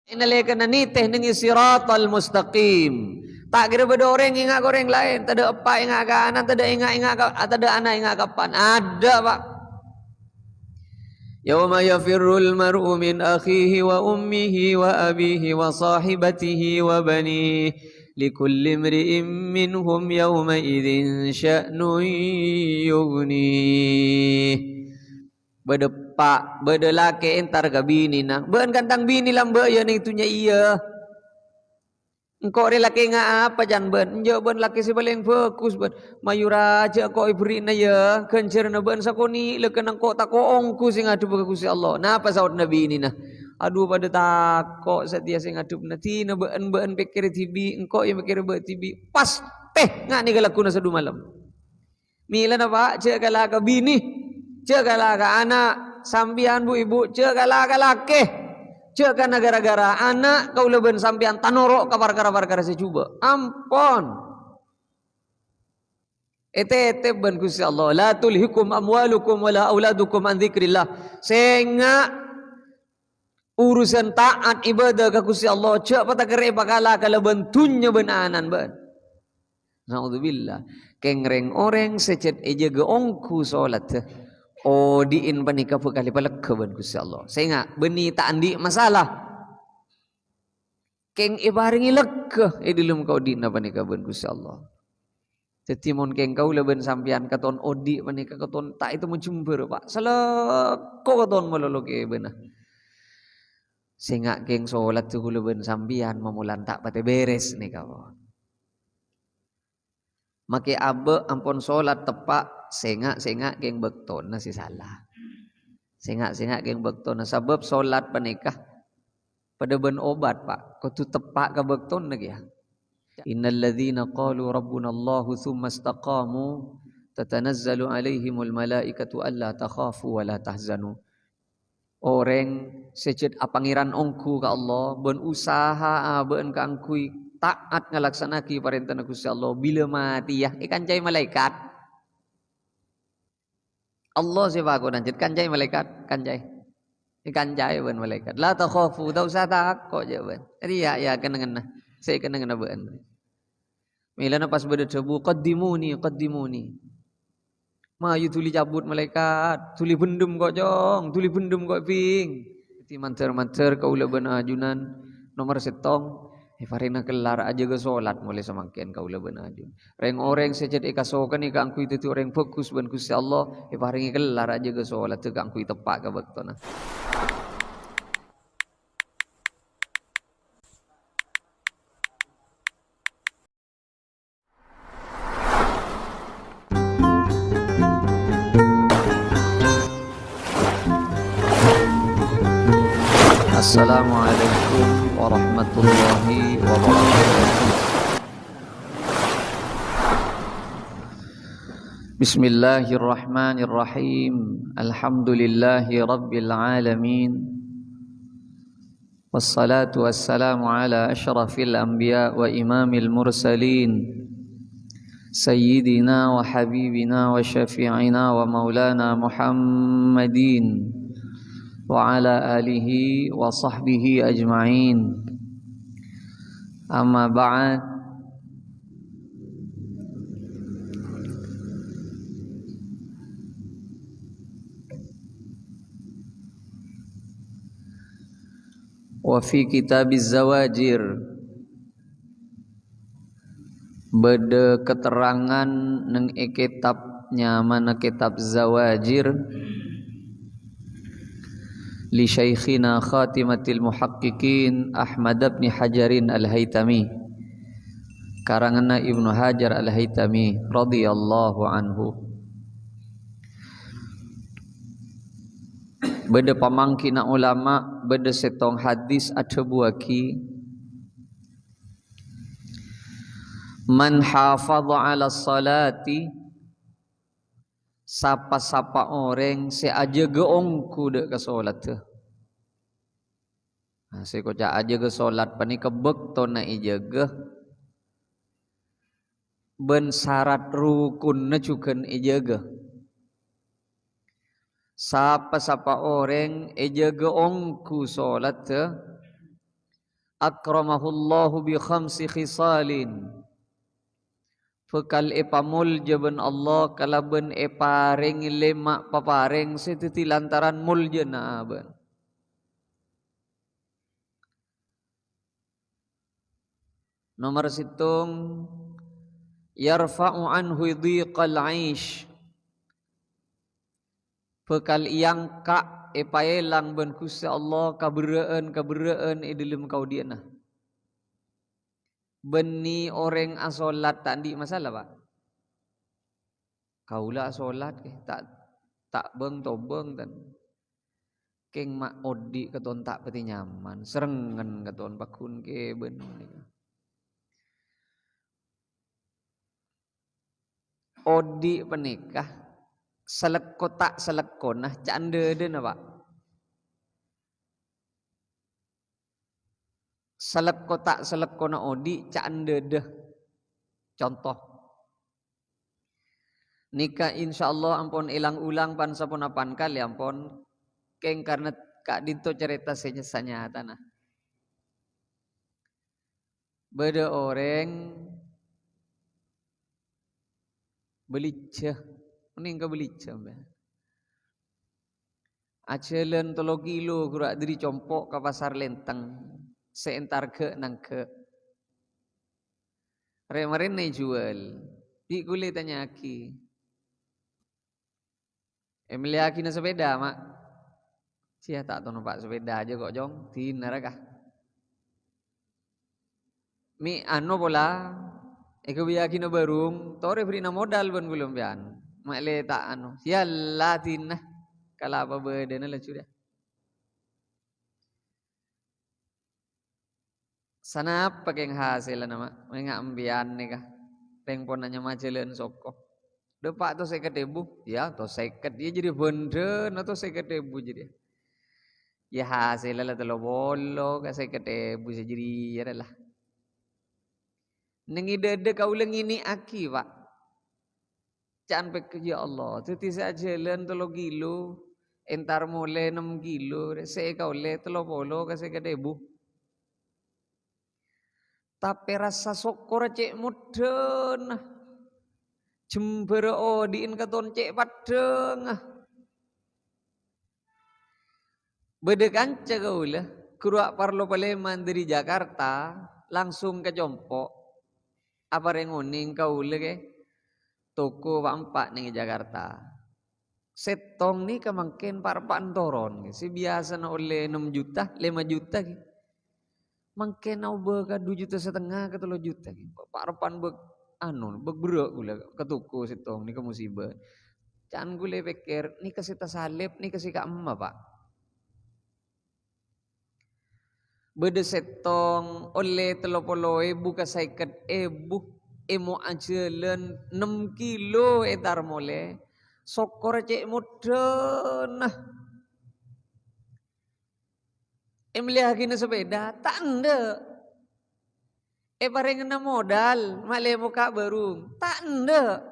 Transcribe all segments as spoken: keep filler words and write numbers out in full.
Nalèkana nitè neng siratal mustaqim. Ta' kèra bâdâ orèng enga' ka orèng laèn, tadâ' eppa' enga' ka ana', tadâ' enga', enga' ka, tadâ' ana' enga' ka eppa'na. Adâ', Pa'. Yauma yafirrul mar'u min akhihi wa ummihi wa abihi wa sahibatihi wa banihi. Likulli imri'im minhum yauma idzin sya'nun yughnih. Bâdâ eppa', bâdâ lakè' entar ka binèna. "Bâ'ân kan tang binè lambâ' yâ neng dhunnya iyâ. Engko' rè lakè nga' apa can bâ'ân? Enjâ' bâ'ân lakè sè palèng bhâghus bâ'ân. Mayu rajâ engko' èberri'na yâ ghânjhârânna bâ'ân sakonè', la kan engko' tako' ongghu sè ngadhebbhâ ka Ghustè Allah." Napa saodhâna binèna? "Adhu, padâ tako' satèya sè ngadhebbhâ. Dina bâ'ân, bâ'ân pèkkèrè dhibi', engko' yâ mèkkèrè bâ' dhibi'. Pastè nga' nèka lagghuna sadhu malem." Mèlana, Pa', jhâ' kala ka binè, jhâ' kala ka ana', sampèyan, bu-ibu, jhâ' kala ka lakè, jhâ' kana ghârâ-ghârâ ana' kaulâ bân sampèyan tanoro' ka parkara-parkara sè jhubâ'. Ampon. Ètètèp bân Ghustè Allah, "La tulhikum amwalukum wala auladukum an dzikrillah." Sènga' urusan ta'at ibadah ka Ghustè Allah, jhâ' patakerrè pakala kalabân dhunnya bân ana'na bâ'ân. Naudzubillah. Kèng rèng-orèng sè jhât èjâgâ ongghu sholatta, odi'in panèka bhâkal èpalegghâ bân Ghustè Allah. Sènga' bânnè ta' andi' masalah. Kèng èparèngè legghâ è dhâlem kaodi'na panèka bân Ghustè Allah. Dhâddhi, mon kèng kaulâ bân sampèyan katon odi' panèka katon ta' ètemmo jembhâr, Pa'. Salèko katon malolo kèbâna. Sènga' kèng sholat kaulâ bân sampèyan mamolan ta' patè bèrès nèka, Pa'. Makè abâ' ampon sholat teppa', sènga'-sènga' kèng bâktona sè sala. Sènga'-sènga' kèng bâktona, sabâb sholat panèka padâ bân obat, Pa'. Kodhu teppa' ka bâktona kèya. "Innal ladzina qalu rabbunallahu tsumma istaqamu tatanazzalu 'alaihimul malaikatu alla takhafu wa la tahzanu." Orèng sè jhât apangèran ongghu ka Allah, bân usaha abâ'na kaangghuy ta'at ngalaksana'aghi parèntana Ghustè Allah, bilâ matèya èkanca'è malaèkat. Allah sè pakonan, jhât kanca'è malaèkat, kanca'è. Èkanca'è bân malaèkat. "La takhafu, ta' osa tako'," jhâ' bân. Rèya, yâ, kennengnganna. Sè kennengnganna bâ'na. Mèlana pas bâdâ dhâbu, "Qaddimuni, qaddimuni." Mayu dhuli cabut malaèkat, dhuli bhendhem ko', Cong, dhuli bhendhem ko', Bhing. Dhâddhi mandhâr-mandhâr kaulâ bân ajunan nomer sèttong, èparèngè kellar ajâgâ sholat molaè samangkèn kaulâ bân ajunan. Rèng-orèng sè jhât èkasokanè kaangghuy dhâddhi orèng bhâghus bân Ghustè Allah, èparèngè kellar ajâgâ sholat kaangghuy teppa' ka bâktona. Assalamualaikum warahmatullahi wabarakatuh. Bismillahirrahmanirrahim. Alhamdulillahi rabbil alamin. Wassalatu wassalamu ala asyrafil anbiya wa imamil mursalin, sayyidina wa habibina wa syafi'ina wa maulana Muhammadin wa ala alihi wa sahbihi ajma'in. Amma ba'd. Wa fi kitabiz Zawajir, bâdâ keterangan neng è kètab nyamana Kètab Zawajir, li Syaikhina Khatimatil Muhaqqiqin Ahmad bin Hajarin Al-Haytami, karanganna Ibnu Hajar Al-Haytami radhiyallahu anhu. Bâdâ pamangkènna ulama, bâdâ sèttong hadis adhâbuwâghi, "Man hafadha 'ala shalati," sapa-sapa orèng sè ajâgâ ongghu dâ' ka sholatta. Nah, sè èkoca' ajâgâ sholat panèka bâktona èjâgâ, bân sarat rukunna jhughân èjâgâ. Sapa-sapa orèng èjâgâ ongghu sholatta, Akramahullahu bi khamsi khisalin. Bhâkal èpamolja bân Allah kalabân èparèngè lèma' paparèng sè dhâddhi lantaran moljâna abâ'. Nomer sèttong, yarfa'u anhu dhiqal aish. Bhâkal èangka', èpaèlang bân Ghustè Allah kaberrâ'ân-kaberrâ'ân è dhâlem kaodi'ânna. Bânnè orèng asolat ta' andi' masalah, Pa'? Kaulâ asolat, kè, ta', ta' bâng-tobâng, tan. Kèng ma' odi' katon ta' patè nyaman, sèrèngngen katon pagghun kè bân nèka. Odi' panèka salekko ta' salekkona ca'an dâdâna, Pa'. Salekko ta' salekkona odi' ca'an dâdâ. Conto. Nèka insyaallah ampon èlang-ulang pan-saponapan kalè ampon, kèng karna ka'dinto carèta sè sanyatana. Bâdâ orèng bâlijjhâ, onèng ka bâlijjhâ, Mbah. Ajhâlân tello kilo ghuru dâri Compo' ka Pasar Lenteng, sè entar ghâ' nangghâ'. Rè-marèna èjhuwâl, bi' kulâ ètanya'aghi. Èmellèyaghina sepeda, Ma'. Sia ta' tao nompa' sepeda jâ kok, Cong. Dinara, ka. Mè' ano pola, èghâbâyyaghina bârung, torè bherri'na modal bân kulâ sampèyan. Ma' lè ta' ano. Yalla dinah, kalapa bâdâna laju rèya. Sanapa kèng hasèlla, Ma'? Mènga' empèyan nèka, rèng ponapa nyama jhâlân soko. Dâpa' to sèket èbu? Iyâ, to sèket. Iyâ, jârèya bhândhâna to sèket èbu jârèya. Iyâ, hasèlla la tello polo ka sèket èbu sè jârèya la. Neng è dâdâ kaulâ ngènè'aghi, Pa'. Ca'an pèkkèr, "Ya Allah, dhâddhi sè ajhâlân tello kilo, entar molè nem kilo, rè, sè èkaolè tello polo ka sèket èbu." Tapè rassa sokkorra cè' moddhâna. Jembhârrâ odi'na katon cè' paddhângnga. Bâdâ kanca kaulâ, ghuru parlo palèman dâri Jakarta, langsung ka Compo'. Aparèng onèng kaulâ, kè, toko pa'-empa' neng Jakarta. Sèttong nèka mangkèn pa'-reppa'na toron, kè. Sè biyasana ollè nem juta, lèma juta, kè. Mangkèn aobâ ka du juta satengnga ka tello juta, kè. Pa'-, pa'-reppa'na bâk-, anu, bâk-, berrâ' kaulâ ka toko sèttong nèka musibâ. Ca'an kaulâ pèkkèr, nèka sè tasalèp, nèka sè ka'emma, Pa'. Bâdâ sèttong ollè tello polo èbu ka sèket èbu, èmo ajhâlân nem kilo entar molè, sokkorra cè' moddhâna. Èmellèyaghina sepeda, ta' endâ'. Èparèngana modal, ma' lè mokka' bârung, ta' endâ'.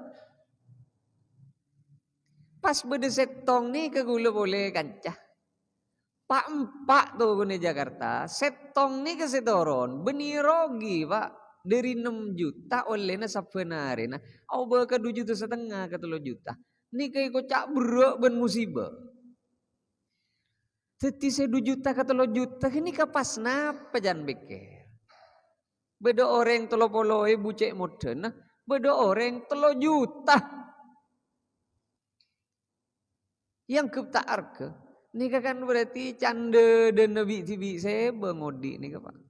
Pas bâdâ sèttong nèka kaulâ polè kanca. Pa'-empa' tokona Jakarta, sèttong nèka sè toron, bânnè rogi, Pa'. Dâri nem juta ollèna sabbhân arèna, aobâ ka du juta satengnga ka tello juta. Nèka èkoca' berrâ' bân musibâ. Dhâddhi sè du juta ka tello juta ghânèka pas napa, jhân pèkkèr? Bâdâ orèng tello polo èbu cè' moddhâna, bâdâ orèng tello juta. Èangghep ta' arghâ. Nèka kan berarti ca'an dâdâna bi'-dhibi' sè bâ' ngodi' nèka, Pa'.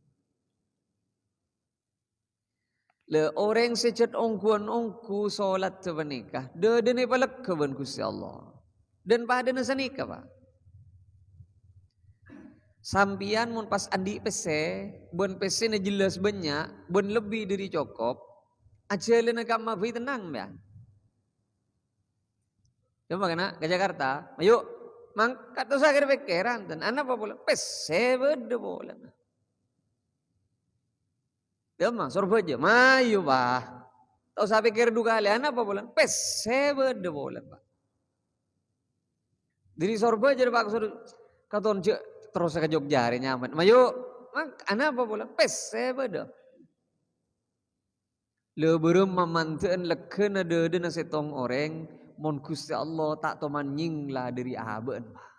Lha, orèng sè jhât ongghuwân ongghu solat sapanèka, dâdâna èpalega bân Ghustè Allah. Dan padâna sanèka, Pa'. Sampèyan mon pas andi' pèssè, bân pèssèna jelas bânnya', bân lebbi dâri cokop, ajhâlâna ka Mabi tennang, sampèyan. Coba kana ka Jakarta, ayo, mangkat, ta' osa kèr-pèkkèran, tan, anapa polana? Pèssè bâdâ polana. Dâmma, Sorbhâjâ, mayu, Pa'. Ta' osa pèkkèr du kalè, anapa polana? Pèssè bâdâ polana, Pa'. Dâri Sorbhâjâ, Pa', ka Sor-, katon jhâ' terros ka Jogja arè nyaman. Mayu. Mak-, anapa polè? Pèssè bâdâ. Lâ bârâmma mandhâ'ân lèghâna dâdâna sèttong orèng, mon Ghustè Allah ta' toman nyèngla dâri abâ'na, Pak.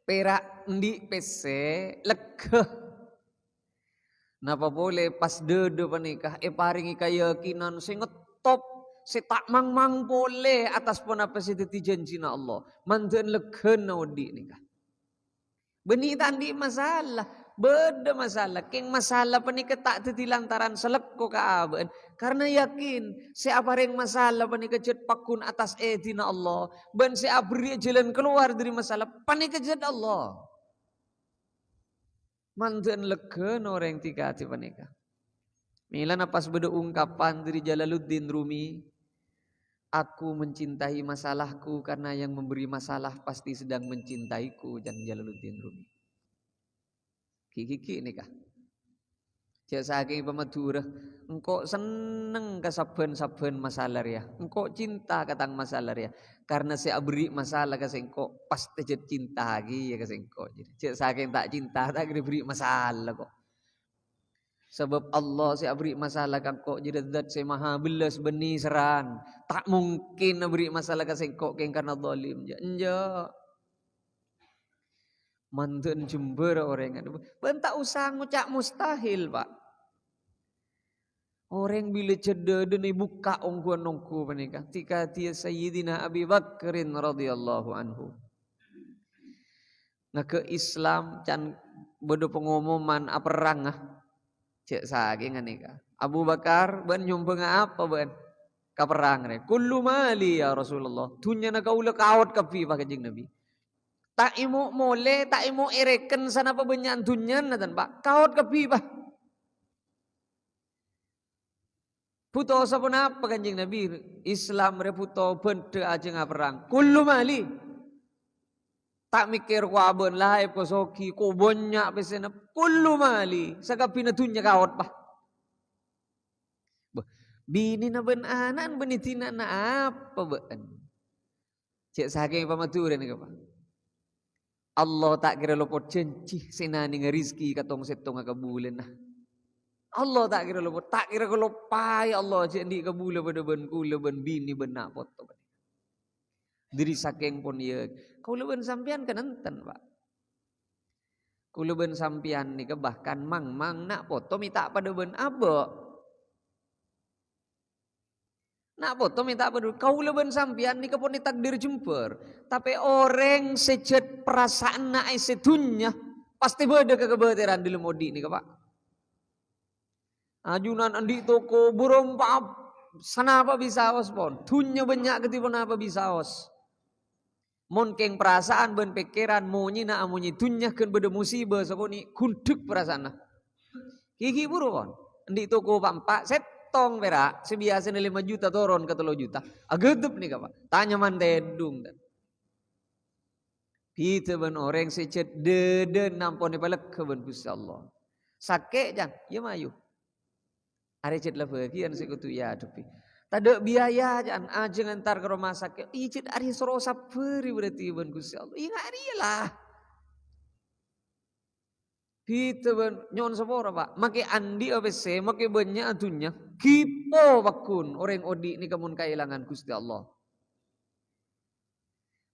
Pèra' andi' pèssè, lèghâ. Napa polè pas dâdâ panèka èparèngè kayakinan sè ngettop, sè ta' mangmang polè attas ponapa sè dhâddhi jhânjhina Allah. Mandhâ'ân lèghâna odi' nèka. Bânnè ta' andi' masalah. Bâdâ masalah. Kèng masalah panèka ta' dhâddhi lantaran salèkko ka abâ'na. Karna yakin sè aparèng masalah panèka jhât paggun attas èdina Allah. Bân sè aberri' jhâlân kalowar dâri masalah panèka jhât Allah. Mandhâ'ân lèghâna orèng dhika-dhika panèka. Mèlana pas bâdâ ungkapan dâri Jalaluddin Rumi, "Aku mencintai masalahku karena yang memberi masalah pasti sedang mencintaiku," can Jalaluddin Rumi. Ghi'-ghi' nèka. Jhâ' sakèng èpamadhurâ, "Engko' senneng ka sabbhân-sabbhân masalah rèya. Engko' cinta ka tang masalah rèya. Karna sè aberri' masalah ka sèngko' pastè jhât cinta kèya ka sèngko'." Jhâ' sakèng ta' cinta, ta' kèra èberri' masalah kok. Sabâb Allah sè aberri' masalah ka engko' jârèya Dzat sè maha bellâs bân nèserran. Ta' mungkin aberri' masalah ka sèngko' kèng karna zalim. Jhâ', enjâ'. Mandhâ'ân jembhâr orèng. Bân ta' osa ngoca' mustahil, Pak. Orèng bilâ jhât dâdâna èbukka' ongghuwân ongghu panèka. Dhika-dhiyâ Sayyidina Abi Bakrin radhiyallahu anhu. Ngaghâ' Islam can bâdâ pangomoman aperrang, ah. Jhâ' sakèng nèka. "Abu Bakar, bâ'na nyombhângnga apa bâ'na ka perrang rè?" "Kullu mali, ya Rasulullah. Dhunnyana kaulâ kaot kabbhi, Pak Kanjeng Nabi. Ta' èmo' molè, ta' èmo' èrèken sanapa bânnya'an dhunnyana, tan, Pak. Kaot kabbhi, Pak." "Bhuto saponapa, Kanjeng Nabi? Islam rè bhuto bhândhâ ajhângnga perrang." "Kullu mali." Ta' mèkkèr ko' abâ'na laèp, ko' soghi, ko' bânnya' pèssèna. "Kullu mali, sakabbhiyânna dhunnya kaot, Pak." Bâh, binèna bân ana'na bânnè dina'na apa bâ'na? Jhâ' sakèng pamadhurâna, Pak. Allah ta' kèra lopot jhânjhi sè nanènga rizki ka tong-sèttonga kabulâna. Allah ta' kèra lopot, ta' kèra kaloppaè Allah jhâ' andi' kabulâ padâ bân kaulâ bân binè bân na' poto. Dâri sakèng pon iyâ, kaulâ bân sampèyan kan enten, Pak. Kaulâ bân sampèyan nèka bahkan mang-mang na' poto mè' ta' padâ bân abâ'. Na' poto mè' ta' padâ, kaulâ bân sampèyan nèka pon ètakdir jembhâr. Tapè orèng sè jhât parasaanna aèssè dhunnya, pastè bâdâ ka-, kabâtèran dâlem odi' nèka, Pak. Ajunan andi' toko bârâmpa, sanapa bisa aos pon. Dhunnya bânnya' kadhi ponapa bisa aos. Mon kèng parasaan bân pèkkèran monyèna amonyè dhunnya ghân bâdâ musibâ sakonè', gundhek parasaanna. Ghi'-ghi' buru pon. Andi' toko pa'-empa', sèttong pèra', sè biyasana lèma juta toron ka tello juta. Aghâdhep nèka, Pak. Ta' nyaman tèdung, tan. Bhidhâ bân orèng sè jhât dâdâna ampon èpalèghâ bân Ghustè Allah. Sakè', can? Iyâ mayu. Arè jhât la bâgiyân sè kodhu èadhebbhi. Tadâ' biaya, can, ajhânga entar ka roma sakè'. Iyâ, jhât arè soro sabbhâri berarti bân Ghustè Allah. Iyâ, nga' arèya la. Bhidhâ bân, nyo'on sapora, Pak. Makè andi'â pèssè, makè bânnya' dhunnya, ghi' po paggun orèng odi' nèka mon kaèlangan Ghustè Allah.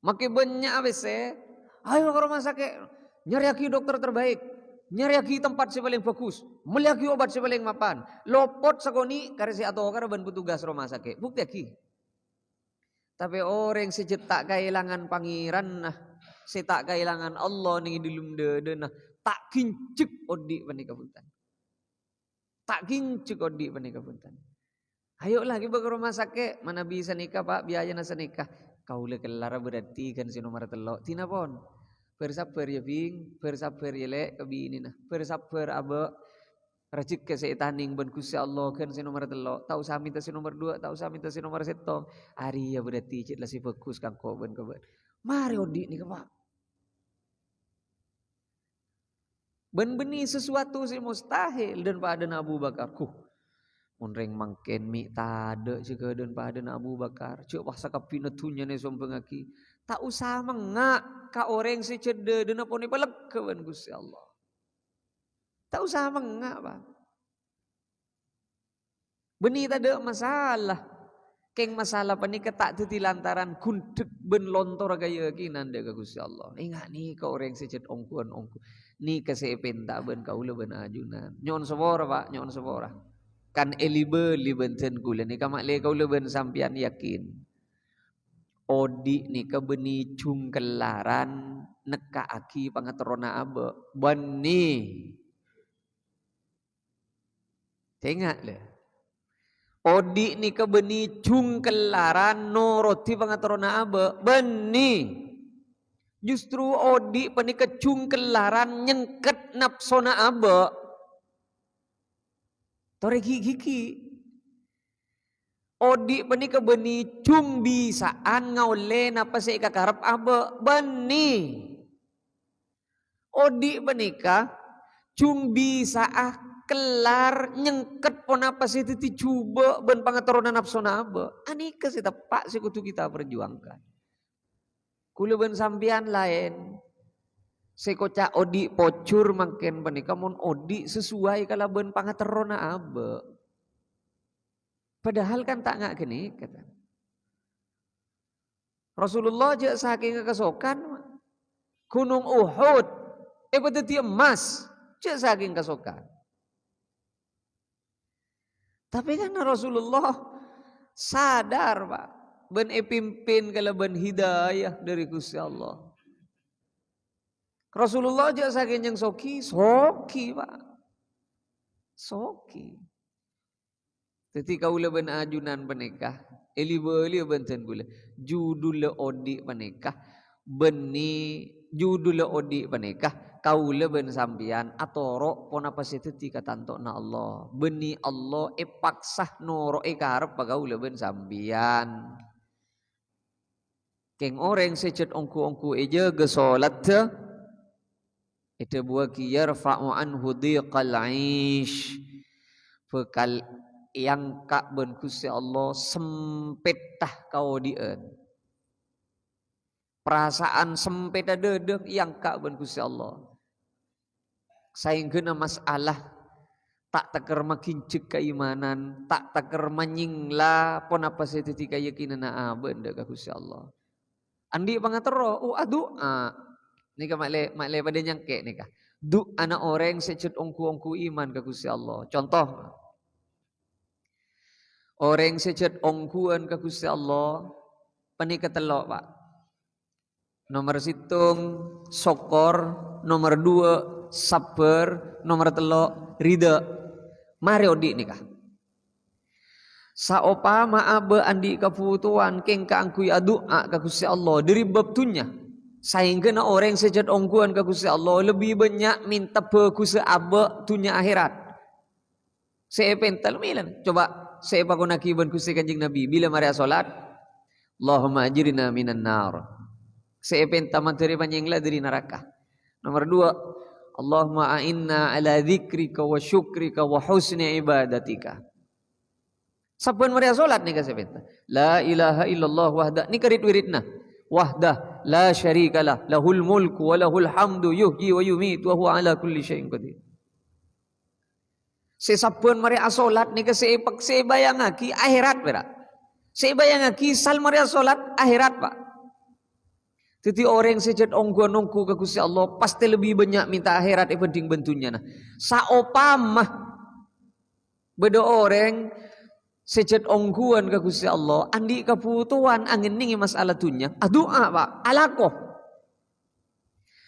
Makè bânnya' pèssè, ayo ka roma sakè', nyarèyaghi dokter terbaik, nyarèyaghi tempat sè palèng bhâghus, mellèyaghi obat sè palèng mapan, lopot sakonè' karè sè atokara bân petugas roma sakè', buktèyaghi. Tapè orèng sè jhât ta' kaèlangan Pangèranna, sè ta' kaèlangan Allah neng è dâlem dâdâna, ta' ghinjhek odi' panèka bhunten. Ta' ghinjhek odi' panèka bhunten. Ayo la, ghibâ ka roma sakè', manabi sanèka, Pak, biayana sanèka. Kaulâ kellara berarti ghân sè nomer tello'. Dina pon. Bâr-sabbhâr, yâ, Bhing. Bâr-sabbhâr, yâ, Lè', ka binèna. Bâr-sabbhâr, Abâ'. Rajhekkè sè ètanèng bân Ghustè Allah ghân sè nomer tello'. Ta' osa mènta sè nomer duwâ', ta' osa mènta sè nomer sèttong. Arèya berarti cè' la sè bhâghus ka engko' bân ka bâ'na. Marè odi' nèka, Pak. Bân bânnè sesuatu sè mustahil dân-padâna Abu Bakar. Huh, mon rèng mangkèn mè' tadâ' sè ghâdhân padâna Abu Bakar. Jhâ' wah sakabbhiyânna dhunnyana èsombhângngaghi. Ta' osa mengnga' ka orèng sè jhât dhâdhâna ponapa lega bân Ghustè Allah. Ta' osa mengnga', Pak. Bânnè tadâ' masalah. Kèng masalah panèka ta' dhâddhi lantaran ghundhek bân lontor kayakinan dâ' ka Ghustè Allah. Enga' nèka orèng sè jhât ongghuwân ongghu. Nèka sè èpènta bân kaulâ bân ajunan. Nyo'on sapora, Pak, nyo'on sapora. Kan èli-bâli bân dân kaulâ nèka ma'lè kaulâ bân sampèyan yakin. Odi' nèka bânnè jhungkellaran nekka'aghi pangaterrona abâ'. Bânnè. Tenga', lè. Odi' nèka bânnè jhungkellaran norodhi pangaterrona abâ'. Bânnè. Justru odi' panèka jhungkellaran nyengket napsona abâ'. Torè ghi'-ghighi'. Odi' panèka bânnè jhung bisa'an ngaollè napa sè èkakarep abâ'. Bânnè. Odi' panèka jhung bisa'a kellar nyengket ponapa sè dhâddhi jhubâ' bân pangaterrona napsona abâ'. Anèka sè teppa' sè kodhu kita perjuangkan. Kaulâ bân sampèyan laèn. Sè koca' odi' pojhur mangkèn panèka mon odi' sesuai kalabân pangaterrona abâ'. Padahal kan ta' nga' ghânèka, kata. Rasulullah jhâ' sakènga kasokan, Gunung Uhud èpadhâddhi emmas, jhâ' sakèng kasokan. Tapè kan Rasulullah sadar, Pak, bân èpimpin kalabân hidayah dâri Ghustè Allah. Rasulullah jhâ' sakèng nyang soghi, soghi, Pak. Soghi. Dhâddhi kaulâ bân ajunan panèka, èli-bâli bân dân kaulâ. Judulla odi' panèka, bânnè judulla odi' panèka, kaulâ bân sampèyan atoro' ponapa sè dhâddhi katantowanna Allah. Bânnè Allah èpaksa noro'è karebbhâ kaulâ bân sampèyan. Kèng orèng sè jhât ongghu-ongghu èjâgâ solatta, èdhâbuwâghi, "Yarfa'u anhu dhiqal 'aish." Bhâkal èangka' bân Ghustè Allah sempètta kaodi'ân. Parasaan sempètta dhâdhâ èangka' bân Ghustè Allah. Saèngghâna masalah ta' tèkèr maghânjhek kaimanan, ta' tèkèr manyèngla ponapa sè dhâddhi kayakinanna abâ' dâ' ka Ghustè Allah. Andi' pangaterro, oh, adu'a. Nèka ma'lè, ma'lè padâ nyangkè' nèka. Du'ana orèng sè jhât ongghu-ongghu iman ka Ghustè Allah. Conto, orèng sè jhât ongghuwân ka Ghustè Allah, panèka tello', Pak. Nomer sèttong, sokkor. Nomer duwâ', sabbhâr. Nomer tello', ridha. Marè odi' nèka. Saopama abâ' andi' kabhutowan kèng kaangghuy adu'a ka Ghustè Allah dhâri bab dhunnya, saèngghâna orèng sè jhât ongghuwân ka Ghustè Allah lebbi bânnya' mènta bhâghussa abâ' dhunnya akhèrat. Sè èpènta, mèlana. Coba sè èpakonnaghi bân Ghustè Kanjeng Nabi, bilâ marè asolat, "Allahumma ajirna minan nar." Sè èpènta mandhâri panyèngla dhâri naraka. Nomer duwâ', "Allahumma a'inna ala dzikrika wa syukrika wa husni ibadatika." Sabbhân marè asolat nèka sè èpènta. "La ilaha illallah wahda." Nèka rit-wiridna. "Wahda la syarika lah, lahul mulku wa lahul hamdu yuhyi wa yumitu wa huwa ala kulli syai'in qadir." Sè sabbhân marè asolat nèka sè èpè-, sè èbâjângaghi akhèrat, pèra'. Sè èbâjângaghi sal marè asolat akhèrat, Pak. Dhâddhi orèng sè jhât ongghuwân ongghu ka Ghustè Allah pastè lebbi bânnya' mènta akhèrat èbhândhing bân dhunnyana. Saopama bâdâ orèng sè jhât ongghuwân ka Ghustè Allah, andi' kabhutowan angènnèngè masalah dhunnya, adu'a, Pak, alako.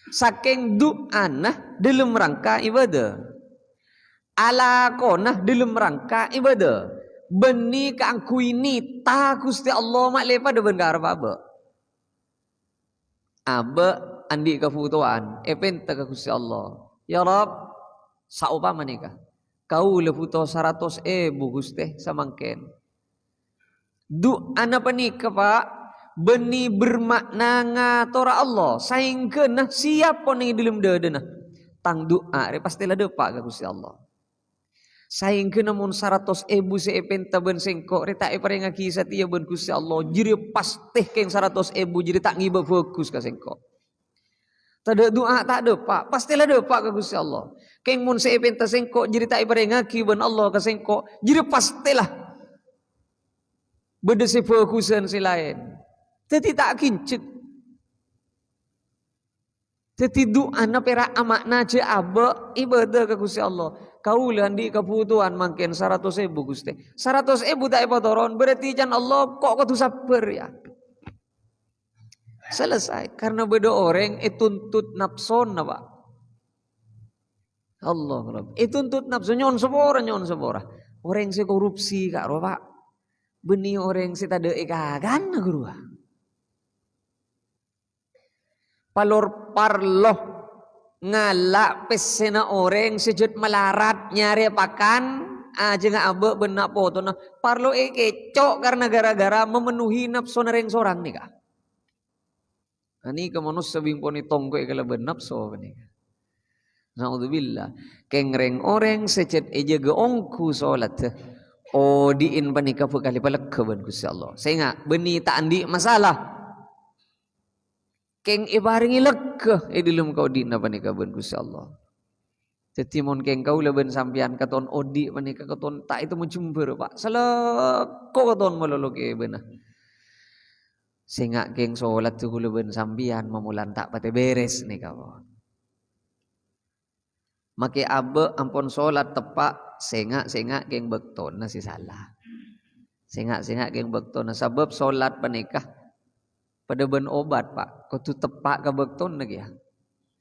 Sakèng du'ana dhâlem rangka ibâdâ. Alakona dhâlem rangka ibâdâ. Bânnè kaangghuy nèta Ghustè Allah ma' lè padâ bân karep abâ'. Abâ' andi' kabhutowan, èpènta ka Ghustè Allah. "Ya Rabb, saopama nèka, kaulâ bhuto saratos èbu, Ghustè, samangkèn." Du'ana panèka, Pak, bânnè bermakna ngatora Allah, saèngghâna siap onèng è dhâlem dhâdhâna. Tang du'a rè pastè la dâpa' ka Ghustè Allah. Saèngghâna mon saratos èbu sè èpènta bân sèngko' rè ta' èparèngaghi satèya bân Ghustè Allah, jârèya pastè kèng saratos èbu jârèya ta' ngibâ bhâghus ka sèngko'. Tadâ' du'a ta' dâpa', pastè la dâpa' ka Ghustè Allah. Kèng mon sè èpènta sèngko' jârèya ta' èparèngaghi bân Allah ka sèngko', jârèya pastè la bâdâ sè bhâghusân sè laèn. Dhâddhi ta' ghânjhek. Dhâddhi du'ana pèra' ama'na jhâ' abâ' ibâdâ ka Ghustè Allah. Kaulâ andi' kabhutowan mangkèn saratos èbu, Ghustè. Saratos èbu ta' èpatoron, berarti can Allah ko' kodhu sabbhâr, ya. Selesai. Karena bâdâ orèng ètuntut napsona, Pak. Allahu Akbar. Ètuntut napso, nyo'on sapora, nyo'on sapora. Orèng sè korupsi, karo, Pak. Bânnè orèng sè tadâ' è kakana, ghuru. Palor parlo ngala' pèssèna orèng sè jhât malarat nyarè pakan, ajhângnga abâ' bân na' potona, parlo èkèco' karna gara-gara memenuhi napsona rèng sorang nèka. Ghânèka manossa bingpon ètongko'è kalabân napso panèka. Naudzubillah. Kèng rèng-orèng sè jhât èjâgâ ongghu solatta, odi'in panèka bhâkal èpalega bân Ghustè Allah. Sènga', bânnè ta' andi' masalah. Kèng èparèngè lega è dhâlem kaodi'na panèka bân Ghustè Allah. Dhâddhi, mon kèng kaulâ bân sampèyan katon odi' panèka katon ta' ètemmo jembhâr, Pak. Saleko katon malolo kèbâna. Sènga' kèng solat kaulâ bân sampèyan mamolan ta' patè bèrès nèka, pon. Makè abâ' ampon solat teppa', sènga'-sènga' kèng bâktona sè sala. Sènga'-sènga' kèng bâktona, sabâb solat panèka padâ bân obat, Pak. Kodhu teppa' ka bâktona kèya.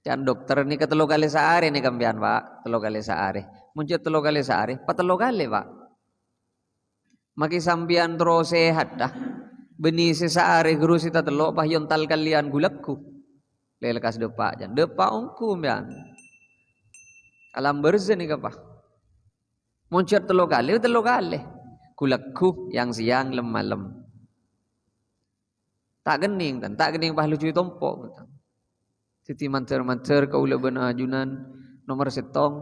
Can dokter nèka tello kalè saarè nèka sampèyan, Pak. Tello kalè saarè. Mon jhâ' tello kalè saarè, patello kalè, Pak. Makè sampèyan terro sehat, dah. Bânnè sè saarè ghâru sè tatello', pas èyontal kalèyan ghu-lagghu. Lè lekkas dâpa', can. Dâpa' ongghu, sampèyan. Alam barzah nèka, Pak. Mon jhâ' tello kalè, tello kalè. Ghu-lagghu, yang-sèyang, lem-malem. Ta' kennèng, tan. Ta' kennèng pas lojhu ètompo', tan. Dhâddhi, mandhâr-mandhâr kaulâ bân ajunan, nomer sèttong,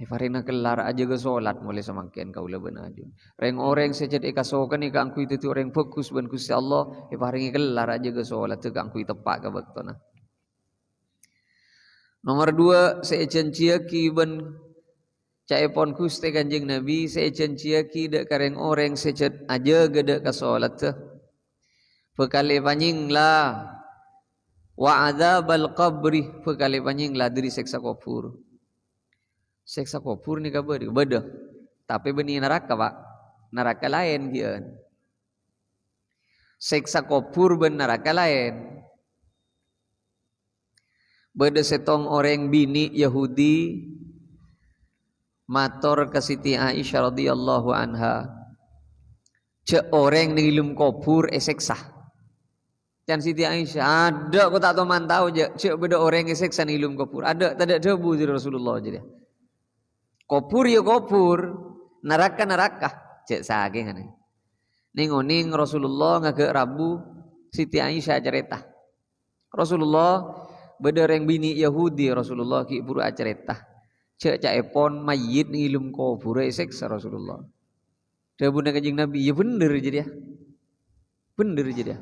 èparèngana kellar ajâgâ solat molaè samangkèn kaulâ bân ajunan. Rèng-orèng sè jhât èkasokanè kaangghuy dhâddhi orèng bhâghus bân Ghustè Allah, èparèngè kellar ajâgâ solat kaangghuy teppa' ka bâktona. Nomer dua, sè èjhânjhiyaghi bân ca'èpon Ghustè Kanjeng Nabi, sè èjhânjhiyaghi dâ' ka rèng-orèng sè jhât ajâgâ dâ' ka solatta. Bhâkal èpanyèngla. Wa adzabal qabri, bhâkal èpanyèngla dâri sèksa kobhur. Sèksa kobhur nèka bâdâ, bâdâ. Tapè bânnè naraka, Pak. Naraka laèn, ghi'ân. Sèksa kobhur bân naraka laèn. Bâdâ sèttong orèng binè' Yahudi mator ka Siti Aisyah radhiyallahu anha, jhâ' orèng neng è dâlem kobhur èsèksa. Can Siti Aisyah, "Adâ', ko ta' toman tao, jhâ', jhâ' bâdâ orèng èsèksa neng è dâlem kobhur. Adâ', tadâ' dhâbu," jârèya Rasulullah, jârèya. Kobhur ya kobhur, naraka, naraka. Cè' sakèngnga. Neng-onèng Rasulullah ngaghâ' rabu, Siti Aisyah acarèta. Rasulullah, bâdâ rèng binè' Yahudi, Rasulullah ghi' bhuru acarèta. Jhâ' ca'èpon mayyit neng è dâlem kobhurra èsèksa Rasulullah. Dhâbuna Kanjeng Nabi, "Iyâ bhender jârèya. Bhender jârèya.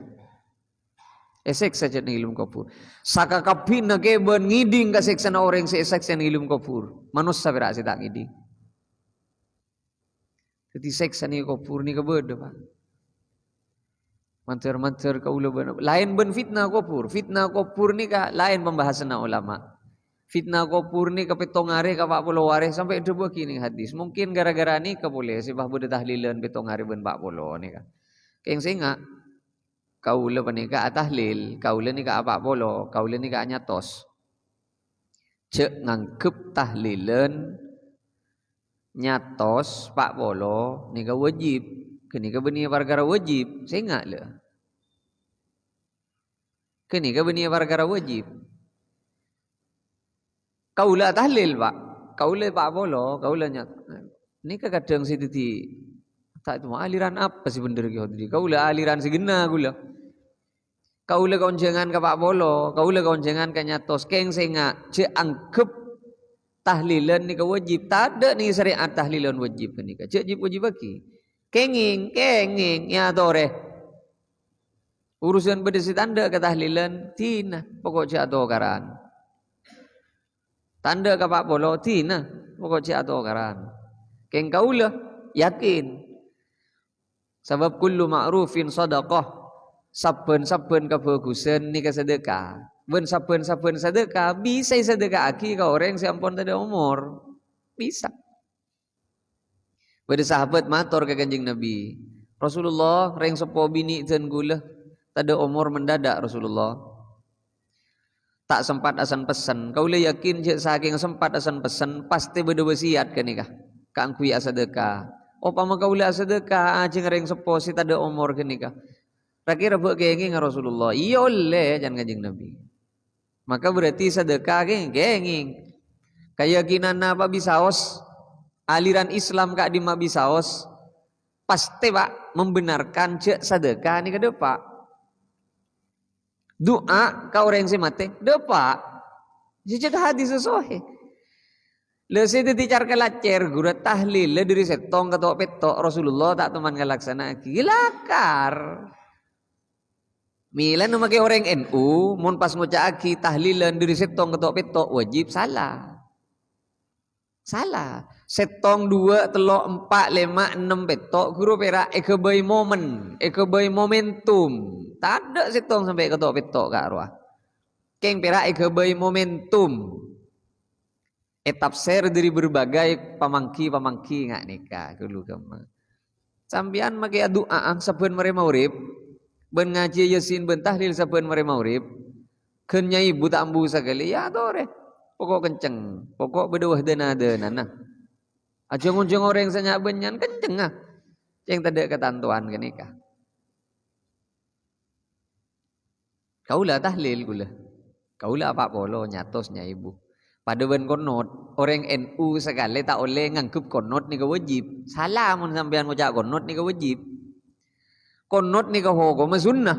Èsèksa jhâ' neng è dâlem kobhur." Sakakabbhina kèbân ngèdhing ka sèksana orèng sè èsèksa neng è dâlem kobhur. Manossa pèra' sè ta' ngèdhing. Dhâddhi sèksa neng è kobhur nèka bâdâ, Pak. Mandhâr-mandhâr kaulâ bân, laèn bân fitnah kobhur. Fitnah kobhur nèka laèn pembahasanna ulama. Fitnah kobhur nèka pèttong arè ka pa' polo arè sampè' èdhâbuwaghi neng hadis. Mungkin gara-gara nèka polè sè pas bâdâ tahlilan pèttong arè bân pa' polo nèka. Kèng sènga', kaulâ panèka atahlil, kaulâ nèka apa' polo, kaulâ nèka anyatos. Jhâ' nganggep tahlilan nyatos pa' polo nèka wajib. Ghânèka bânnè parkara wajib, sènga' la. Ghânèka bânnè parkara wajib. Kaulâ atahlil, Pak. Kaulâ pa' polo, kaulâ nyat-, nèka kadhâng sè dhâddhi, ta' coma aliran apa sè bhender ghi' dhâddhi. Kaulâ aliran sè ghenna kaulâ. Kaulâ kaonjhângan ka pa' polo, kaulâ kaonjhângan ka nyatos. Kèng sènga', jhâ' anggep Tahlilan nèka wajib, tadâ' nèng syariat tahlilan wajib ghânèka. Jhâ' jib-wajibaghi. Kèngèng, kèngèng, èyatorè. Urusan bâdâ sè tandhâ ka tahlilan, dina, pokok jhâ' atokaran. Tandhâ ka pa' polo, dina, pokok jhâ' atokaran. Kèng kaulâ yakin. Sabâb kullu ma'rufin shadaqah. Sabbhân-sabbhân kabhâghusân nèka sadhâka. Bân sabbhân-sabbhân sadhâka bisa èsadhâkaaghi ka orèng sè ampon tadâ' omor. Bisa. Bâdâ sahabat mator ka Kanjeng Nabi, "Rasulullah, rèng seppo binè' dân kaulâ tadâ' omor mendadak, Rasulullah. Ta' sempat asen-pessen. Kaulâ yakin jhâ' sakèng sempat asen-pessen, pastè bâdâ wasiyat ghânèka kaangghuy asadhâka. Opama kaulâ asadhâka ajhâ' rèng seppo sè tadâ' omor ghânèka, ra-kèra bâ' kèngènga, Rasulullah?" "Iyâ, ollè," can Kanjeng Nabi. Maka berarti sadhâka kèng-, kèngèng. Kayakinanna Pa' Bisaos, aliran Islam ka'dimma Bisaos, pastè, Pa', membenarkan jhâ' sadhâka nèka dâpa'. Du'a ka orèng sè matè, dâpa'. Sè cè' hadis sahih. Lha sè dhâddhi car-kalacèr, ghuru tahlil, la dhâri sèttong ka to' pètto', Rasulullah ta' toman ngalaksana'aghi. Lakar. Mèlana makè orèng N U, mon pas ngoca'aghi tahlilan dhâri sèttong ka to' pètto', wajib sala. Sala. Sèttong, duwâ', tello', empa', lèma', ennem, pètto', ghuru pèra' èghâbây momen, èghâbây momentum. Tadâ' sèttong sampè' ka to' pètto' ka' rowa. Kèng pèra' èghâbây momentum. Ètafsir dhâri berbagai pamangghi-pamangghi nga' nèka, ghâllu ghâmma. Sampèyan makè adu'a'a sabbhân marè maghrib, bân ngajhi Yasin bân tahlil sabbhân marè maghrib, ghân nyaibu ta' ambu sakalè, èyatorè. Pokok kenceng, pokok bâdâ wah dâna-dânana. Ajhâ' ngonjhâng orèng sè nya'-bânnya'an, kencengnga. Cèng tadâ' katantowan ghânèka. Kaulâ tahlil kaulâ. Kaulâ apa' polo, nyatos, nyaibu. Padâ bân konot. Orèng N U sakalè ta' ollè nganggep konot nèka wajib. Sala mon sampèyan ngoca' konot nèka wajib. Konot nèka hokomma sunnah.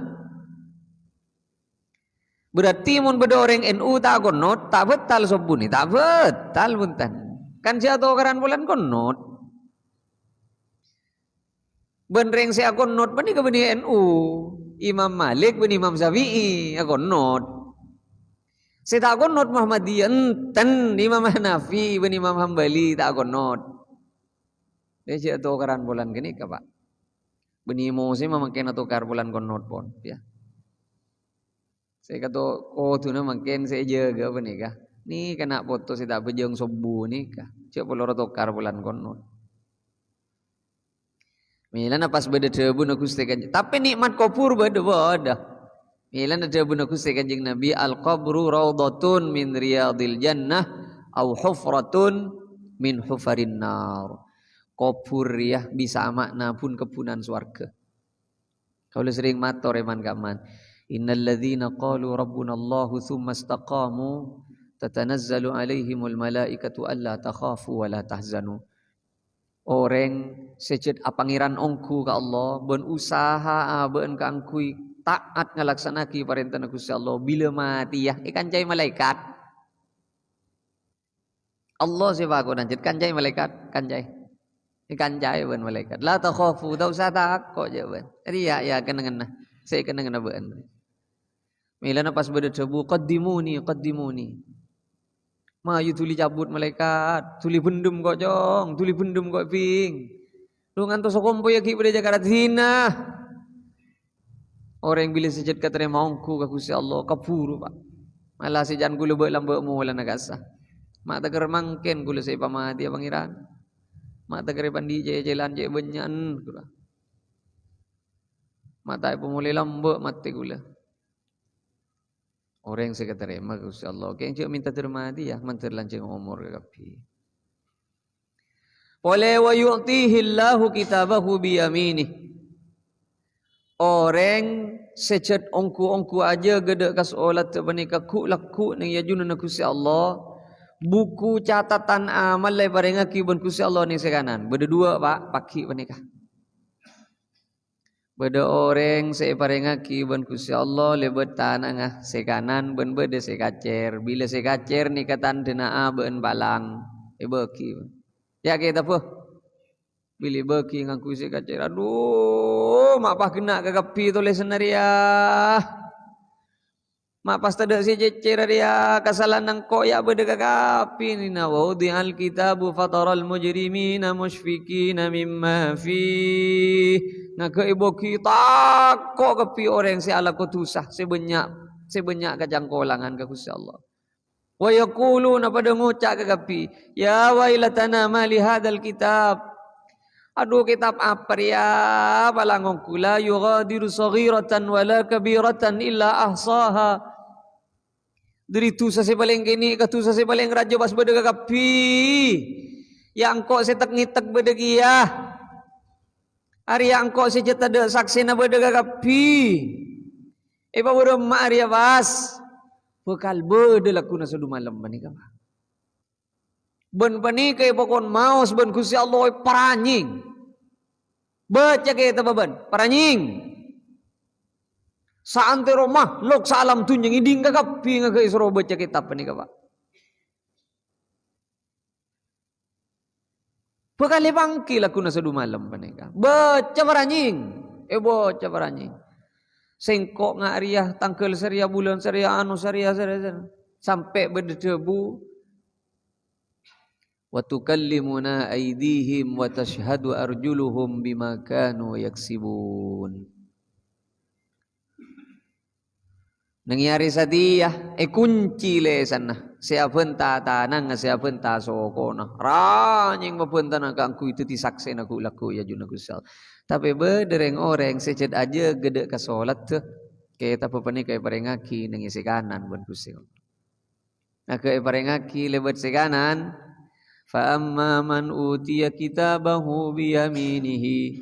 Berarti mon bâdâ orèng N U ta' konot, ta' bâtal sobbhuna, ta' bâtal, bhunten. Kan sè atokaran polana konot. Bân rèng sè akonot panèka bânnè N U. Imam Malik bân Imam Syafi'i akonot. Sè ta' akonot Muhammadiyah, enten Imam Hanafi bân Imam Hambali ta' akonot. Lha jhâ' tokaran polana ghânèka, Pa'. Bânnè mosèm mangkèn atokar polana konot pon, ya. Sè kato-, koduna mangkèn sè èjâgâ panèka. Nèka na' poto sè ta' abhâjâng sobbhu nèka. Jhâ' polo ro tokar polana konot. Mèlana pas bâdâ dhâbuna Ghustè Kanjeng. Tapè nè'mat kobhur bâdâ, bâdâ. Mèlana dhâbuna Ghustè Kanjeng Nabi, "Al-qabru raudhatun min riyadil jannah, au hufratun min hufarin nar." Kobhur rèya bisa ama'na bun-kebbhunan sowarghâ. Kaulâ serrèng mator è man-ka'emman, "Innal ladzina qalu rabbunallahu tsumma istaqamu tatanazzalu 'alaihimul malaikatu alla takhafu wa la tahzanu." Orèng sè jhât apangèran ongghu ka Allah bân usaha abâ'na kaangghuy ta'at ngalaksana'aghi parèntana Ghustè Allah, bilâ matèya èkancaè malaèkat. Allah sè pakonan, jhât kancaè malaèkat, kancaè. Èkancaè bân malaèkat. "La takhafu, ta' osa tako'," jhâ' bân. Rèya, ya, kennengnganna. Sè kennengnganna bâ'na. Mèlana pas bâdâ dhâbu, "Qaddimuni, qaddimuni." Mayu dhuli cabut malaèkat, dhuli bhendhem ko', Cong, dhuli bhendhem ko', Bhing. Lu ngantos sakompoyya ghi' bâdâ jhâ' kara dina. Orèng bilâ sè jhât katarèma ongghu ka Ghustè Allah, kabhuru, Pa'. Mala sè jhân kaulâ bâ'-lambâ' molana ka'issa'. Ma' takèr mangkèn kaulâ sè èpamatèya Pangèran. Ma' takèr èpandi' cè-, cèlan cè' bânnya'an, kaulâ. Ma' ta' èpamolè lambâ' matè kaulâ. Orèng sè katarèma ka Ghustè Allah, kèng jhâ' mènta dâr matèya, mandhâr lanjhâng omor kakabbhi. Polè, "Wa yu'tihillahu kitabahu biyaminih." Orèng sè jhât ongghu-ongghu ajâgâ dâ' ka saolat panèka ghu'-lagghu' nèng è ajunanna Ghustè Allah, buku catatan amal èparèngaghi bân Ghustè Allah nèng sè kanan. Bâdâ duwâ', Pa', paghi' panèka. Bâdâ orèng sè èparèngaghi bân Ghustè Allah lèbât tanangnga sè kanan bân bâdâ sè kacèr. Bilâ sè kacèr nèka tandhâna abâ'na palang, èbâghi. Ya' kètabbhâ. Bilâ èbâghi ngangghuy sè kacèr. Adhu, ma' pas ghenna' kakabbhi tolèsanna rèya. Ma' pas tadâ' sè cècèr rèya, kasalan engko' ya' bâdâ kakabbhi nèna. "Wa wudi'al kitabu fataral mujrimina musyfiqina mimma fih." Ngaghâ' èbâghi tako' kabbhi orèng sè alako dhusa, sè bânnya', sè bânnya' kacangkolangan ka Ghustè Allah. "Wa yaquluna," padâ ngoca' kakabbhi, "Ya wailatana ma li hadzal kitab." Adhu, kètab apa rèya? Palang ongghu, "La yughadiru shaghiratan wa la kabiratan illa ahshaha." Dâri dhusa sè palèng kènè' ka dhusa sè palèng rajâ pas bâdâ kakabbhi. Ya' engko' sè tek-ngètek bâdâ kèya. Arèya engko' sè jhâ' tadâ' saksèna bâdâ kakabbhi. Èpabârâmma arèya pas? Bhâkal bâdâ lagghuna sadumalem panèka, Pak. Bân panèka èpakon maos bân Ghustè Allah èparanyèng. Bâca kètabbhâ bân paranyèng. Saantèro mahlok saalam dhunnya ngèdhing kakabbhi ngaghâ' èsoro bâca kètab panèka, Pak. Bhâkal èpangghi lagghuna sadumalem panèka. Bâca paranyèng. Èbâca paranyèng. Sèngko' nga' rèya, tangghâl sarèya, bulân sarèya, anu sarèya, sarèya, sarèya. Sampè' bâdâ dhâbu, "Wa tukallimuna aidihim wa tasyhadu arjuluhum bima kanu yaksibun." Neng è arè satèya èkoncè lèsanna, sè abânta tanangnga, sè abânta sokona. Ranyèng mabântana kaangghuy dhâddhi saksèna ghu'-lagghu' è ajunanna Ghustè Allah. Tapè bâdâ rèng-orèng sè jhât ajâgâ dâ' ka solatta, kètabbhâ panèka èparèngaghi neng è sè kanan bân Ghustè Allah. Ngaghâ' èparèngaghi lèbât sè kanan, "Fa amma man utiya kitabahu bi yaminihi,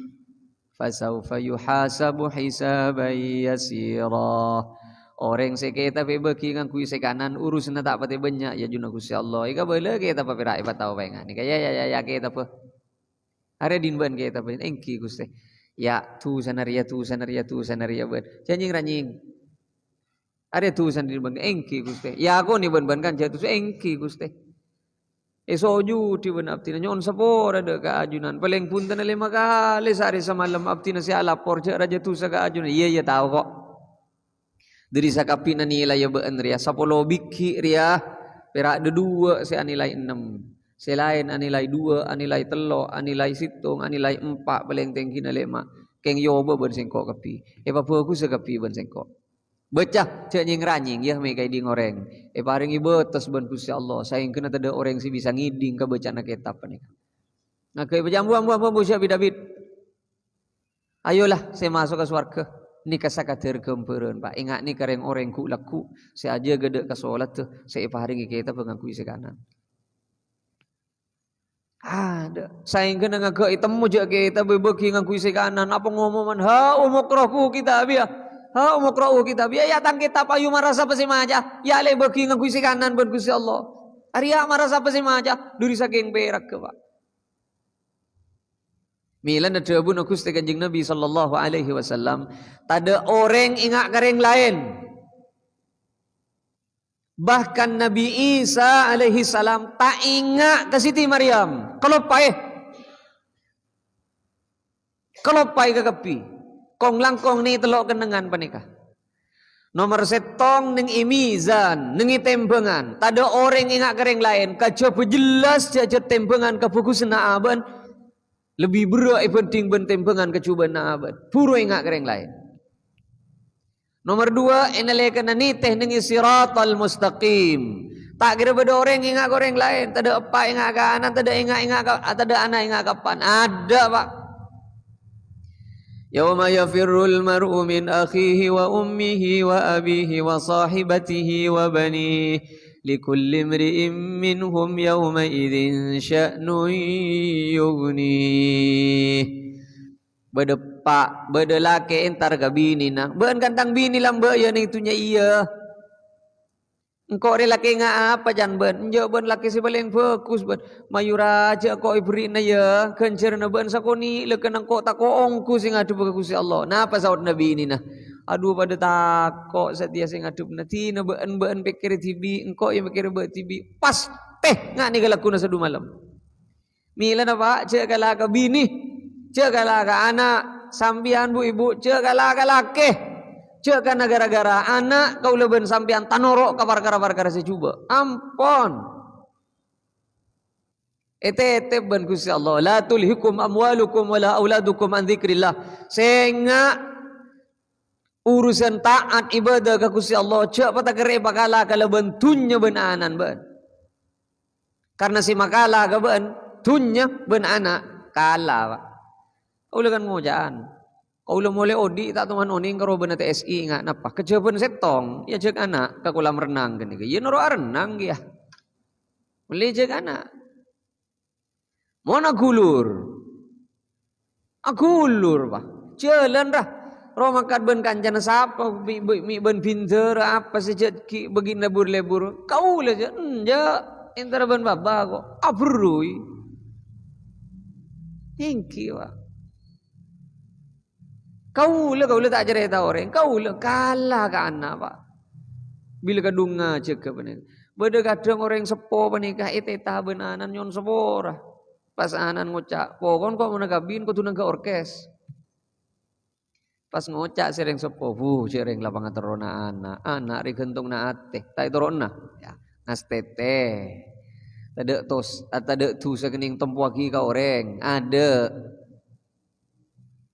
fa saufa yuhasabu hisaban yasira." Orèng sè kètab èbâghi ngangghuy sè kanan, urusanna ta' patè bânnya' è ajunanna Ghustè Allah. Èkabâlâ kètabbhâ pèra' èpataowa ènga'. Nèka, "Ya, ya, ya, ya, kètabbhâ. Arèya dinbân kètabbhâ?" "Èngghi, Ghustè." "Ya', dhusana rèya, dhusana rèya, dhusana rèya bân." Jhâ' nyèng-ranyèng. "Arèya dhusana dinbân?" "Èngghi, Ghustè." "Èakonè bân-bân kan jhâ' dhusa?" "Èngghi, Ghustè." "Èsojudhi bân abdhina, nyo'on sapora dâ' ka ajunan. Palèng bhunten lèma kalè saarè samalem abdhina sè alapor jhâ' rajâ dhusa ka ajunan." "Iyâ, iyâ, tao ko'." Dâri sakabbhina nilai bâ'na rèya, sapolo bigghi' rèya, pèra' dhâduwâ' sè anilai ennem. Sè laèn anilai duwâ', anilai tello', anilai sèttong, anilai empa', palèng tèngghina lèma'. Kèng èobâ bân sèngko' kabbhi. Èpabhâghusâ kabbhi bân sèngko'. Bâca, jhâ' nyèng-ranyèng, yâ, mè' kaèdhing orèng. Èparèngè bâtes bân Ghustè Allah, saèngghâna tadâ' orèng sè bisa ngèdhing kabâca'anna kètab panèka. Ngaghâ' èpajâ, "Ambu, ambu, ambu, ambu, sè abit-abit. Ayolah, sè maso' ka sowarghâ." Nèka sakadâr ghâmbhârân, Pak. Ènga' nèka rèng-orèng ghu'-lagghu' sè ajâgâ dâ' ka solatta, sè èparèngè kètabbhâ ngangghuy sè kanan. Adâ'. Saèngghâna ngaghâ' ètemmo jhâ' kètabbhâ èbâghi ngangghuy sè kanan, apa ngomoman, "Ha'umu iqra'u kitabiyah, ha'umu iqra'u kitabiyah." Ya', tang kètab, ayo mara sapa sè maca. Ya', lè èbâghi ngangghuy sè kanan bân Ghustè Allah. Arèya' mara sapa sè maca. Duri sakèng pèraghâ, Pak. Mèlana dhâbuna Ghustè Kanjeng Nabi sallallahu alaihi wasallam, "Tadâ' orèng ènga' ka rèng laèn." Bahkan Nabi Isa alaihi salam ta' enga' ka Siti Maryam. Kaloppaè. Kaloppaè kakabbhi. Kong-langkong nèng tello' kennengngan panèka. Nomer sèttong nèng è mizan, nèng è tèmbhângan. Tadâ' orèng enga' ka rèng laèn. Kajhâbhâ jellas jhâ' jhât tèmbhângan kabhâghusânna abâ'na lebbi berrâ' èbhândhing bân tèmbhângan kajhubâ'ânna abâ'na. Buru enga' ka rèng laèn. Nomer duwâ', è nalèkana nètè nèng è Siratal Mustaqim. Ta' kèra bâdâ orèng enga' ka orèng laèn, tadâ' eppa' enga' ka ana', tadâ' enga', enga' ka, tadâ' ana' enga' ka eppa'na. Adâ', Pak. "Yauma yafirrul mar'u min akhihi wa ummihi wa abihi wa sahibatihi wa banihi. Likulli imri'in minhum yauma idzin sya'nun yughnih." Bâdâ eppa', bâdâ lakè' entar ka binèna. "Bâ'na kan tang binè lambâ' yâ nèng dhunnya iyâ. "Engko' rè lakèngnga apa can bâ'ân?" "Enjâ' bâ'ân lakè sè palèng bhâghus bâ'ân." "Mayu rajâ engko' èberri'na, yâ, ghânjhârânna bâ'ân sakonè', la kèng engko' tako' ongghu sè ngadhebbhâ ka Ghustè Allah." Napa saodhâna binèna? "Adhu, padâ tako' satèya sè ngadhebbhâ. Dina bâ'ân, bâ'ân pèkkèrè dhibi', engko' yâ mèkkèrè bâ' dhibi'." Pas tè nga' nèka lagghuna sadumalem. Mèlana, Pa', jhâ' kala ka binè, jhâ' kala ka ana', sampèyan, Bu', Ibu, jhâ' kala ka lakè. Jhâ' kana ghârâ-ghârâ ana' kaulâ bân sampèyan tanoro' ka parkara-parkara sè jhubâ'. Ampon. Ètètèp bân Ghustè Allah, "La tulhikum amwalukum wala auladukum an dzikrillah." Sènga' urusan ta'at ibadah ka Ghustè Allah, jhâ' patakerrè pakala kalabân dhunnya bân ana'na bâ'ân. Karna sè makala ka bâ'ân, dhunnya bân ana', kala, Pa'. Kaulâ kan ngoca'an. Kaulâ molè odi' ta' toman onèng karo bâ'na T S I, nga' napa? Kajhâbhân sèttong, èajhâk ana' ka kolam renang ghânèka. Iyâ noro' arennang kèya. Mellè èajhâk ana'. Mon aghulur. Aghulur, Pa'. Jhâlân, ra. Romangkat bân kancana sapa, bi-, bi-, mi' bân bhindhârâ apa sè jhât ghi' bâghi lebur-lebur. Kaulâ jhâ', enjâ', entara bân bâbâ ko'. Aberrui. Èngghi, Pa'. Kaulâ, kaulâ ta' carèta orèng. Kaulâ kala ka ana', Pa'. Bilâ kadhungnga jâgâ panèka. Bâdâ kadhâng orèng seppo panèka ètèta bân ana'na nyo'on sapora. Pas ana'na ngoca', "Pokon ko' mon akabin kodhu nangghâ orkes." Pas ngoca' sè rèng seppo, "Bu, jhâ' rèng la pangaterrona ana'. Ana' rè ghântongnga atè, ta' ètoro'na." Ya, ngastètè. Tadâ' tos-, tadâ' dhusa kennèng tempowaghi ka orèng. Adâ'.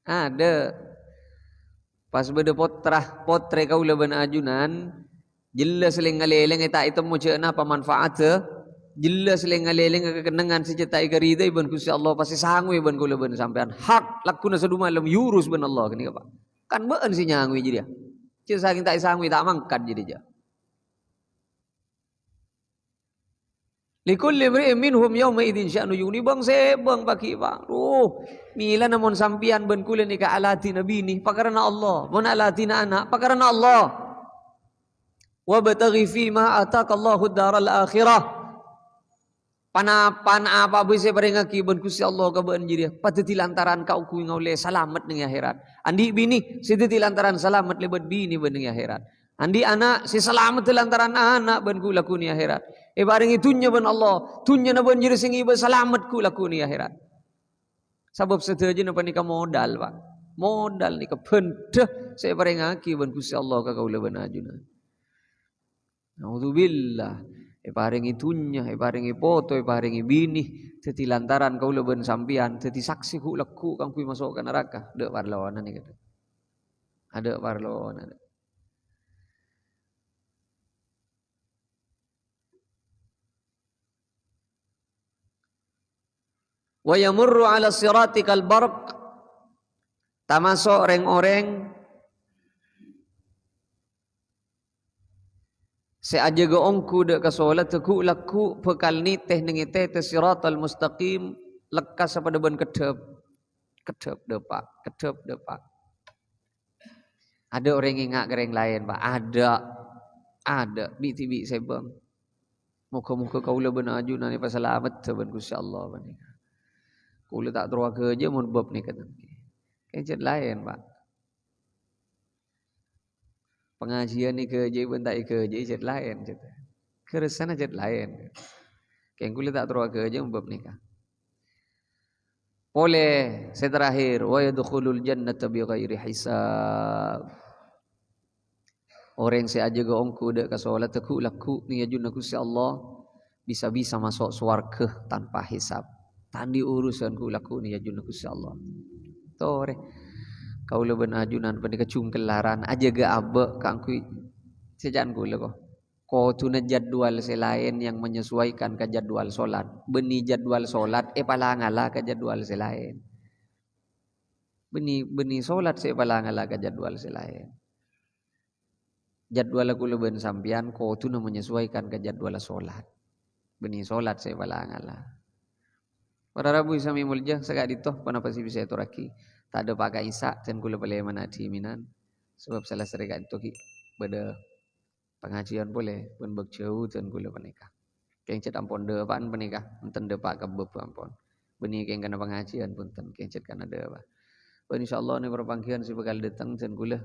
Adâ'. Pas bâdâ pottra, pottrè kaulâ bân ajunan, jelas lèng-ngalèlèng ta' ètemmo jhâ' napa manfaatta, jelas lèng-ngalèlèng kakennengngan sè jhât ta' èkaridhâi bân Ghustè Allah, pas èsangoè bân kaulâ bân sampèyan. Hak lagghuna sadumalem èurus bân Allah ghânèka, Pa'. Kan bâ'ân sè nyangoè jârèya. Jhâ' sakèng ta' èsangoè, ta' mangkat jârèya. "Likulli imri'in minhum yauma idzin sya'nu yughni." Bâng-sèbâng paghi', Pa'. Duh, mèlana mon sampèyan bân kaulâ nèka aladhina binè, pakarana Allah. Mon aladhina ana', pakarana Allah. "Wabtaghi fima ataka Allahu daral akhirah." Pan-, pan-apa bhâi sè èparèngaghi bân Ghustè Allah ka bâ'ân jârèya, padâddhi lantaran kaongghuy ngaollè salamet neng è akhèrat. Andi' binè sè dhâddhi lantaran salamet lèbât binè bân neng è akhèrat. Andi' ana' sè salamet lantaran ana' bân ghu-, lagghu neng è akhèrat. Èparèngè dhunnya bân Allah, dhunnyana bân jârèya sè ngibâ salamet ghu-, lagghu neng è akhèrat. Sabâb sadhâjâna panèka modal, Pa'. Modal nèka bhândhâ sè èparèngaghi bân Ghustè Allah ka kaulâ bân ajunan. Naudzubillah. Èparèngè dhunnya, èparèngè poto, èparèngè binè. Dhâddhi lantaran kaulâ bân sampèyan dhâddhi saksè ghu-, lagghu kaangghuy maso' ka naraka. Dâ' parlona nèka. Adâ' parlona. "Wa yamurru 'ala sirati kal barq." Tamaso' rèng-orèng sè ajâgâ ongghu dâ' ka solat, ghu-, lagghu bhâkal nètè neng è tètè siratal mustaqim, lekkas sapadâ bân keddhâp. Keddhâp dâpa', keddhâp dâpa'. Adâ' orèng enga' ka rèng laèn, Pa'? Adâ'. Adâ'. Bi'-dhibi' sèbâng. Moghâ-moghâ kaulâ bân ajunan èpasalamet bân Ghustè Allah panèka. Kaulâ ta' terro aghâjâ mon bab nèka. Kèng cèt laèn, Pa'. Pangajiyân èghâjâi bân ta' èghâjâi cèt laèn, cèt. Ghârâsana cèt laèn. Kèng kaulâ ta' terro aghâjâ mon bab nèka. Polè sè terakhir, "Wa yadkhulul jannata bighairi hisab." Orèng sè ajâgâ ongghu dâ' ka solat, ghu-, lagghu neng è ajunna Ghustè Allah, bisa-bisa maso' sowarghâ tanpa hisab. Ta' andi' urusan ghu-, lagghu neng è ajunna Ghustè Allah. Torè, kaulâ bân ajunan panèka jungkellaran, ajâgâ abâ' kaangghuy sè ca'na kaulâ, ko. Kodhuna jadwal sè laèn yang menyesuaikan ka jadwal solat. Bânnè jadwal solat èpalangala ka jadwal sè laèn. Bânnè, bânnè solat sè èpalangala ka jadwal sè laèn. Jadwal kaulâ bân sampèyan kodhuna menyesuaikan ka jadwal solat. Bânnè solat sè èpalangala. Para rabu sami molja, saka'dinto ponapa sè bisa èatorraghi. Ta' dâpa' ka Isya, dân kaulâ palèmana dhimènan. Sabâb salasarè ka'dinto ghi' bâdâ Pangajiân polè, bân bâk jhâu dân kaulâ panèka. Kèng cè' ampon dâpa'an panèka, enten dâpa' ka bâbâ ampon. Bânnè kèng kana pangajiân, bhunten, kèng cè' kana dâpa'. Bân insyaallah neng parpangghiyân sè bhâkal dâteng dân kaulâ,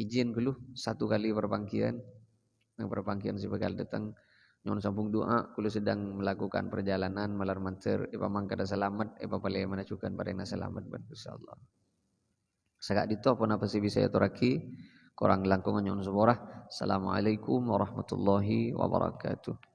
ijin kaulâ satu kali parpangghiyân. Neng parpangghiyân sè bhâkal dâteng. Nyo'on sambhung du'a, kaulâ sedang melakukan perjalanan malar mandhâr, èpamangkada salamet, èpapalèmana jhughân parèngana salamet bân insyaallah. Saka'dinto ponapa sè bisa èatorraghi, korang langkongnga nyo'on sapora. Assalamualaikum warahmatullahi wabarakatuh.